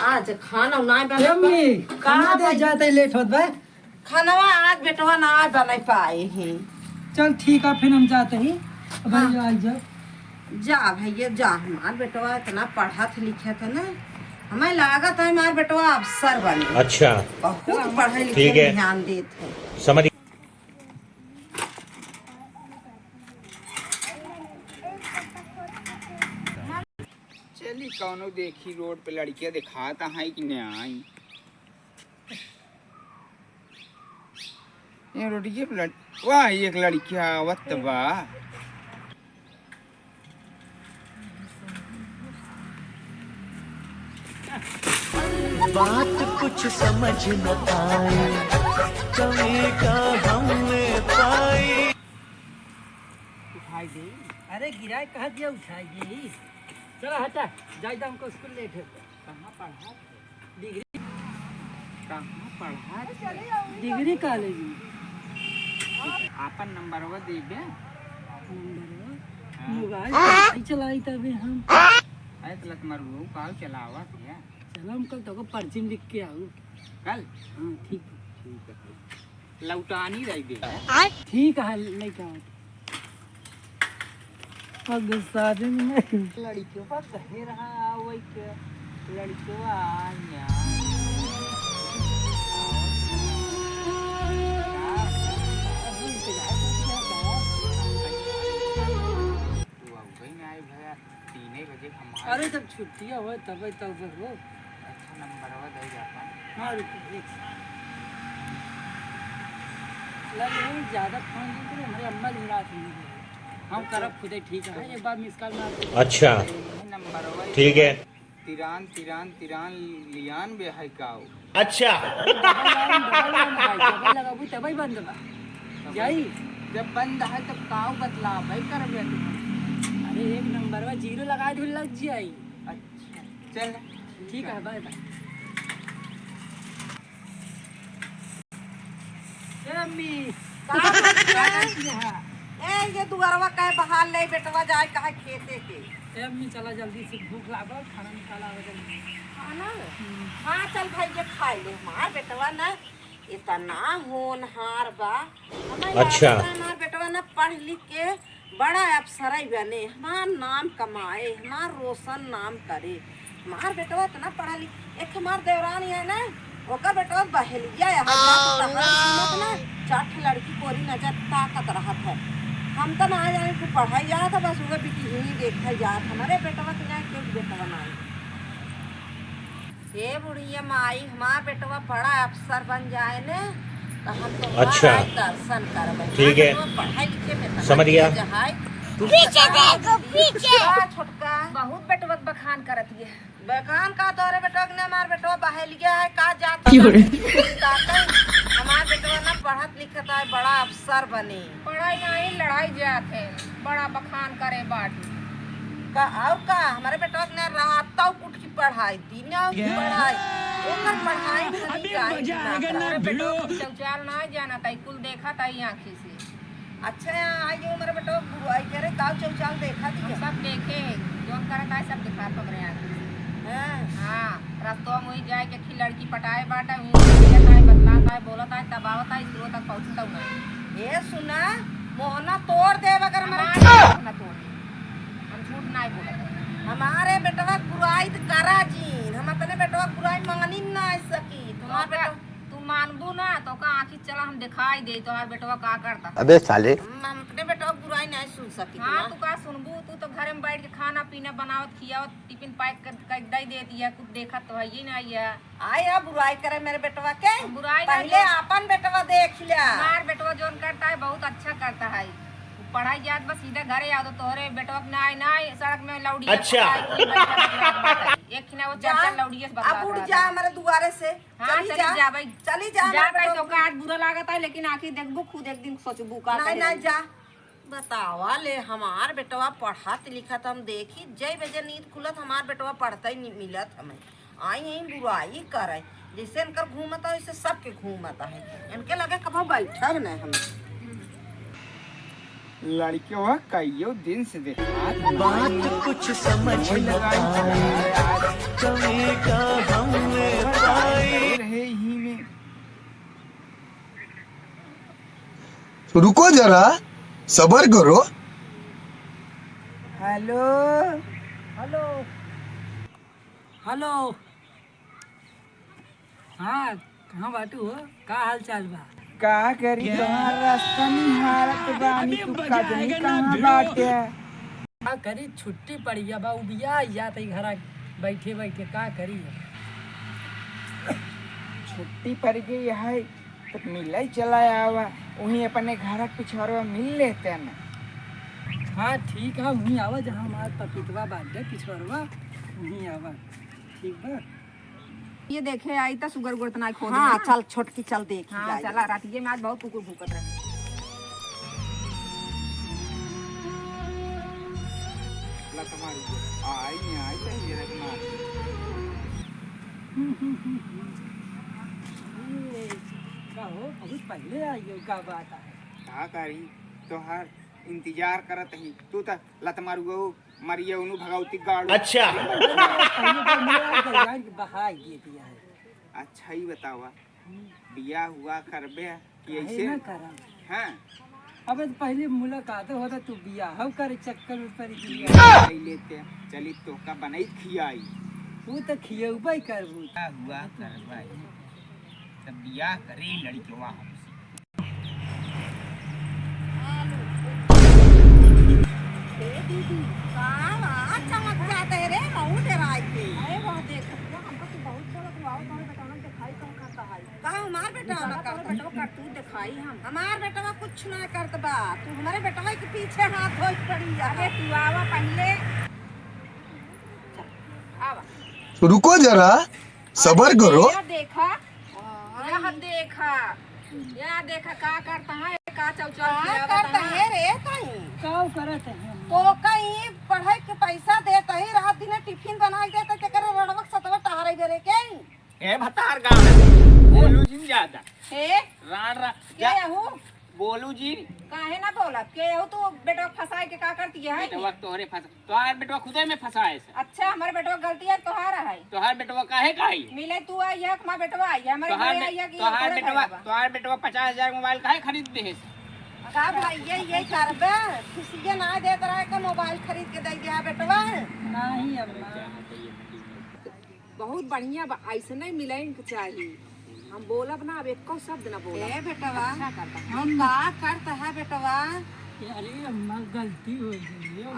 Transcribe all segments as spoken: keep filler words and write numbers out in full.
आज खाना नाहीं बने ए अम्मी, पा-, खाना का दे भाई? जाते ही लेट होत बा। खानवा आज बेटवा नाहीं बने पाए हैं। चल ठीक है, फिर हम जाते ही। अब हाँ। भैया आ जाओ। जा भैया जा, हमार बेटवा इतना पढ़त लिखत है ना, हमें लागत है हमार बेटवा अफसर बने। अच्छा। बहुत पढ़े लिखे ठीक है। में ध्यान देत है। समझ चली कौनो देखी रोड पे लड़किया दिखाता है कि नहीं आई। ये रोडिये पे लड़-, वाह, एक लड़किया आवत बा। बात कुछ समझ न आए, कमी का हमने पाई। उठाई दे। अरे गिराए कहा दिया, उठाई दे। चला हटा, जाई दा, हमको स्कूल लेट है। कहाँ पढ़ा? डिग्री। कहाँ पढ़ा? डिग्री कॉलेज में। आपन नंबरवा देबे? नंबरवा? हाँ। मोबाइल पर नहीं चलाई तबे हम। अरे तो लत मारू, काल चलावा क्या? चलो हम कल तोको पर्ची में लिख के आऊ। कल? हाँ, ठीक। ठीक है। लौटानी रही दे। ठीक है, लेके आओ। अब गुस्सा भी नहीं। लड़कियों का कहे रहा, आवै के लड़कियों आ गया। तू अबे ना आए भैया, तीने बजे का माल। अरे, जब छुट्टिया होए, तबे तो हो। अच्छा, नंबरवा दे दे अपन। हाँ, रुको, एक सेकंड। लग रही ज्यादा फोन नहीं करे, हमारे अम्मा भी रात में नहीं करे। हम करब खुदे, ठीक है, एक बार मिस कॉल मार दे। अच्छा, ये नंबरवा ठीक है। तिरान, तिरान, तिरान लियान बे है काऊ। अच्छा। डबल लाइन, डबल लाइन है, डबल लगाबू तबे बंद बा। जाई। जब बंद है तब काऊ बतला भाई करबे तू। अरे एक नंबर बा, जीरो लगा दे लग जाई। अच्छा, चल। ठीक है, बाय बाय। ए अम्मी, का करती है? ए, ये दुआरवा काहे बहार ले, बेटवा जाए कहा खेते के। ए अम्मी, चला जल्दी से, भूख लागल, खाना निकाला आवे जल्दी। खाना? हम्म। हाँ, चल भाई, ये खाई ले। हमार बेटवा ना इतना होनहार बा। हमें अच्छा। लागत है हमार बेटवा ना पढ़ लिख के बड़ा अफसरई बने, हमार नाम कमाए, हमार रोशन नाम करे। हमार बेटवा इतना पढ़ा लिख-, एक हमार देवरानी है ना, ओकर बेटवा बहेलिया है, हाँ, जात तहर कीमत ना, चार ठे लड़की कोरी नजर ताकत रहत है। हम तो ना जाने तू पढ़ाई जात है, बस उहे बिटिही देखा जात, हमारे बेटवा के जाए क्यों बेटवा ना। हे बुढ़िया माई, हमार बेटवा बड़ा अफसर बन जाए ने, तो हम तो अच्छा। दर्शन करबे। ठीक है। हमार बेटवा पढ़ाई लिखे में इतना समझ गया। तेज है। पीछे देखो, पीछे। का छोटका? बहुत बेटवा के बखान करत ये। बखान का तोरे बेटवा के ने, हमार बेटवा बहेलिया है, का जात क्यों रे? ताकत, हमार बेटवा ना पढ़त लिखत है, बड़ा अफसर बने। पढ़ाई नहीं, लड़ाई जात है, बड़ा बखान करे बाटू। का, आउ का? हमारे बेटवा के ने रहता कुट की पढ़ाई। दिनौ की पढ़ाई, ओकर पढ़ाई में अबे मजा आ गया ना, भिड़ो। चौचाल ना जाना ताई, कुल देखा ताई आँखी से। अच्छा, यहाँ आई हो, मेरे बेटवा बुराई करे, काउ चौचाल देखा दिया। हम सब देखे, जोन करत आए, सब दिखात हमरे आँखी से। हाँ। हाँ, रस्तवा में वही जाए के खी लड़की पटाए बाटा, वही जाए, बतलात आए, बोलत आए, तब आवत आए, स्कूल तक पहुँचता हूँ ना। ए सुना, मोहना तोड़ देब अगर हमारे हमारे मोहना तोड़। हम झूठ नाई बोलत। हमारे बेटवा के बुराई त करा जीन, हम अपने बेटवा के बुराई मानी नाई सकी। हमार तो का, बेटवा तू मानबू ना, तो का आँखी चला हम दिखाई दे, तोहार बेटवा का करता। अबे साले। हम, हम अपने बेटवा के बुराई नाई सुन सकी हाँ, ना। तू का सुनबू, तू तो घरे में बैठ के खाना पीना बनावत, खियावत, टिफिन पैक कर, कर दे देती है, कुछ देखत तो है ही ना ये। आय, अब बुराई करे मेरे बेटवा के। हम बुराई ना पहिले करे। आपन बेटवा देख लिया। हमार बेटवा जोन करता है, बहुत अच्छा करता है। वो पढ़ाई जात बस सीधा घरे आओ, तो तोहरे बेटवा के नाई, नाई, सड़क में लौड़िया अच्छा। पकड़ाई, कोई बैठा बतलात बाटे। एक खिना वो जा, चार चार लौड़िया से बतलात अब उड़ बाटे। जा हमारे दुआरे से। हाँ, चली चली जा। जा भाई। चली जा जा हमारे ताई, बेटवा। तो का आज बुरा लागत है, लेकिन आँखी देखबू, खुद एक दिन सोचबू का नाई, कहे नाई, रही। जा। बतावा ले, हमार बेटवा पढ़त लिखत हम देखी, जय बजे नींद खुलत, हमार बेटवा पढ़ते ही नहीं मिलत हमें। आई यहीं बुराई करे, जैसे इनकर घूमत है, वैसे सबके घूमत है। इनके लगे कभो बैठब नहीं हम। लड़के हुआ कईयो दिन से देखा बात कुछ समझ न आए, कमी का हम रुको जरा, सबर करो। हेलो। हेलो। हेलो। हाँ, कहाँ बाटू हो? का हाल चाल बा? का करी, तोहार रास्ता निहारत बानी, तू कजनी कहाँ बाटे? का करी, छुट्टी पड़ गया बा, उबिया या तई घरा बैठे बैठे का करी? छुट्टी पड़ गई है, तो मिले चला आवा, वहीं अपने घर के पिछवाड़वा मिल लेते न। हाँ, ठीक है, वहीं आवा, जहाँ हमार पपीतवा बाटे पिछवाड़वा, वहीं आवा, ठीक बा? ये देखे आई त सुगर उगर त नाई खो हाँ, दे। चल छोटकी, चल देखी हाँ, आई। चला, रातिये में आज बहुत कुकुर भूकत रहे। ला तुम्हारी आई, आई, आई, ये रखना। ये, का हो, बहुत पहले आई हो, का बात है? का करी, तोहार इंतजार करत ही, तू त लत मारू गो, मरिये उनु भगवती गाड़ू। अच्छा। पहले तो मेरा गलवान के बहाई दे दिया है। अच्छा, ही बतावा, बियाह हुआ करबे कि काहे ऐसे? ना करब? हाँ। अबे तो पहले मुलाकात होता, तू बियाह करे चक्कर में पड़ गई। बियाह कर लेते, चली तोहका बनाई खियाई। तू तो खियौबे करबू। बियाह हुआ करबे, तब बियाह करी लड़कवा हमसे। ए दीदी, का आवाज चमक जात है रे, महू डेराई के। अरे वाह, देख, हमको तो बहुत शौक है, तू आओ, तोहरे बेटवा दिखाई कौन करता है। का हमार बेटवा ना करता? बेटवा करतूत दिखाई हम। हमार बेटवा कुछ ना करत बा, तू हमारे बेटवा के पीछे हाथ धोई पड़ी है। अरे तू आवा पहले। चल, आवा। रुको जरा, सबर अरे, करो। या देखा, हाँ, या ई देखा, या देखा का करता है, का चौचल का खियावत करता है। है रे तई? का करत है? तो कहीं पढ़ाई के पैसा देत ही, रात दिन टिफिन बना के देत, तेकर रड़वक सतवा टहरे बेरे के। ए भतार गाँव, बोलू जिन ज्यादा। हे? राड़ रा-, के जा। यहू? बोलू जी। काहे ना बोलत? के हो तू बेटवा फंसाए के का करती है? बेटवा तोहरे फंसा, तोहार बेटवा खुदे में फंसा है सर। अच्छा, हमारे बेटवा गलती है, तोहार है। तोहार बेटवा काहे का आई? मिले तू आई है, हमार बेटवा आई है, हमारे तोहार घरे बे-, आई है कि तोहार ओकरे बेटवा, घरे बा? तोहार बेटवा पचास हजार मोबाइल काहे खरीद दे है सर? का भाई, ये, ये करबे? खुशिये ना देत रहे के मोबाइल खरीद के दे दिया बेटवा। नहीं अम्मा। बहुत बढ़िया बा, ऐसने मिलइन के चाही। हम बोलब ना, अब एको शब्द ना बोलब। ए बेटवा, अच्छा करता। हम का करता है बेटवा? अरे अम्मा, गलती हो गई है।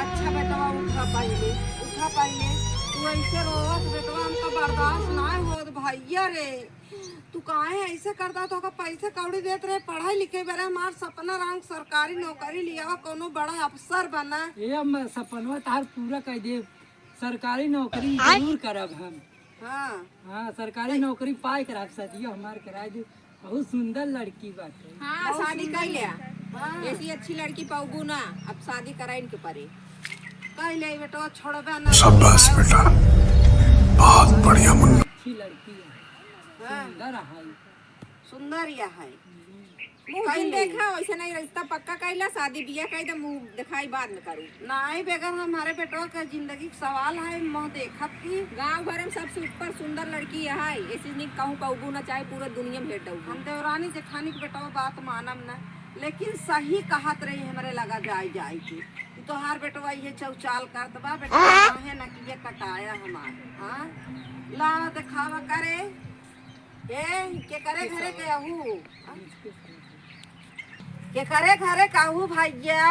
अच्छा बेटवा, उठा पहिले, उठा पहिले। तू ऐसे रोवत बेटवा, हमका बर्दाश्त ना होत भैया रे। तू काहे ऐसे करता? तोहका पैसे कौड़ी देत रहे, पढ़ाई लिखे बेरे हमार सपना रहा सरकारी नौकरी लियावा, कौनो बड़ा अफसर बना। ए अम्मा, सपनवा तहार पूरा कर देब, सरकारी नौकरी आय। जरूर करब हम। हाँ। हाँ, सरकारी नौकरी पाए करब, सदिया हमार कराए दे। बहुत सुंदर लड़की बाटे। हाँ, बहुत शादी सुंदर कर लिया। हाँ। ऐसी अच्छी लड़की पाऊबू ना, अब शादी कराइन के परे। कह ले बेटवा, छोड़बे ना। शाबाश बेटा, बहुत बढ़िया मुन्ना। अच्छी लड़की है, हाँ। सुंदर है। सुंदर या है। मुँह कहीं जिन नहीं। देखा, वैसे नहीं रिश्ता पक्का कैला, शादी बियाह कह दे, मुँह दिखाई बाद में करू। नहीं, बेगर हमारे बेटवा का जिंदगी के सवाल है, मुँह देखत की। गाँव भर में सबसे ऊपर सुंदर लड़की यह है, ऐसी नहीं कहूँ पाऊबू ना, चाहे पूरा दुनिया में हेट हम देवरानी जेठानी के बेटवा बात मानम ना, लेकिन सही कहत रही हमरे लगा जाए जाए के। तू तोहार बेटवा ये चौचाल करत बा, बेटवा काहे ना कि ये कटाया हमार, हाँ? ला देखावा करे। ए, केकरे घरे के आहू? केकरे घरे के आहू भैया?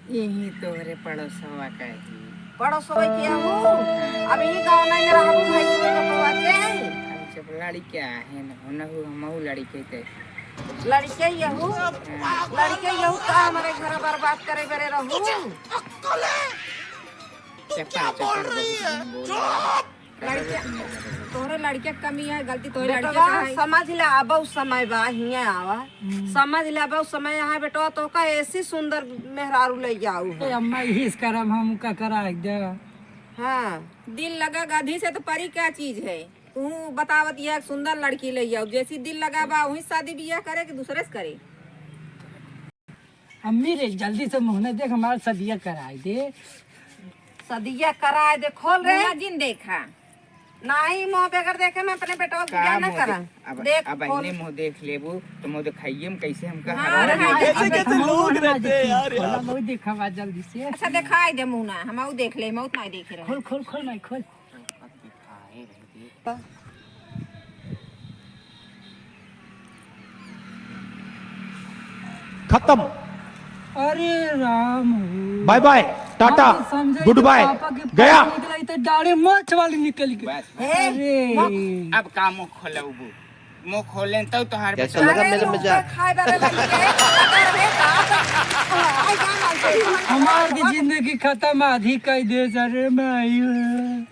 यही तोहरे पड़ोसवा के ही। पड़ोसवा के आहू? अब ई गाँव नहीं में रहबू भाई के बेटवा के? अब जब लड़के आहे न, होनहु हमहू लड़के थे। लड़के यहू? लड़के यहू का हमारे घर बर्बाद करे बेरे रहू? चप्पल, चप्पल बहुत बोल रही है। लड़के, तोहरे लड़के के कमी है, गलती तोहरे लड़के बेटवा, का है। समझ ले, अब उ समय बा, हियाँ आवा। हम्म। समझ ले, अब उ समय है बेटवा, तोहका ऐसी सुंदर मेहरारू ले जाऊ है। ए अम्मा, इस करम हम का करा दे। हाँ। दिल लगा गधी से तो परी क्या चीज है? तू बतावत यह सुंदर लड़की ले जाऊ, जैसी दिल लगा बा वही शादी बियाह करे कि दूसरे से करे? अम्मी रे, जल्दी से मुँह न देख, हमार सदिया कराए दे। सदिया कराए दे, खोल रे। मुँह जिन देखा। नहीं, मुँह बेगर देखे में अपने बेटवा का बियाह न मुँह करा। दे-, अब, देख, अब खोल। अहिने मुँह देख लेबू, तो मुँह देखाइए में कैसे हमका हाँ, हरा हाँ, देबू? हाँ, कैसे, अब कैसे हम लोग रहते हैं यार, यार। खोला, बहुत देखा बा जल्दी से। अच्छा, देखाई दे मुँह ना, हम आऊ देख ले, मौत नहीं देखे रहे। खोल, खोल, खोल, माई, खोल। खत्म। अरे राम हो। बाय बाय, टाटा, हम तो समझे गुड कि बाय, पापा के गया। पापा निकला, ई तो डाढ़े मोछ वाली निकल गई। बस, बस। अरे। अब का मुँह खोलबू? मुँह खोलें तब तोहार कैसा बेटा लगा मेरा मजाक? खाए वाला लगी है, पता रहे का? हमार भी जिंदगी खत्म आधी कई दे जा रे माई।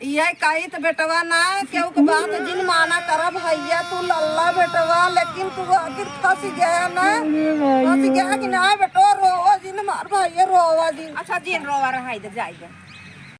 ये कही तो बेटवा ना, केहू के बात जिन माना करा भैया, तू लल्ला बेटवा, लेकिन तू आखिर फंस गया ना। अरे भाई। फंस गया कि ना बेटवा, रोवा जिन मार भैया, रोवा जिन। अच्छा, जिन रोवा रहाई दे, जाई दे।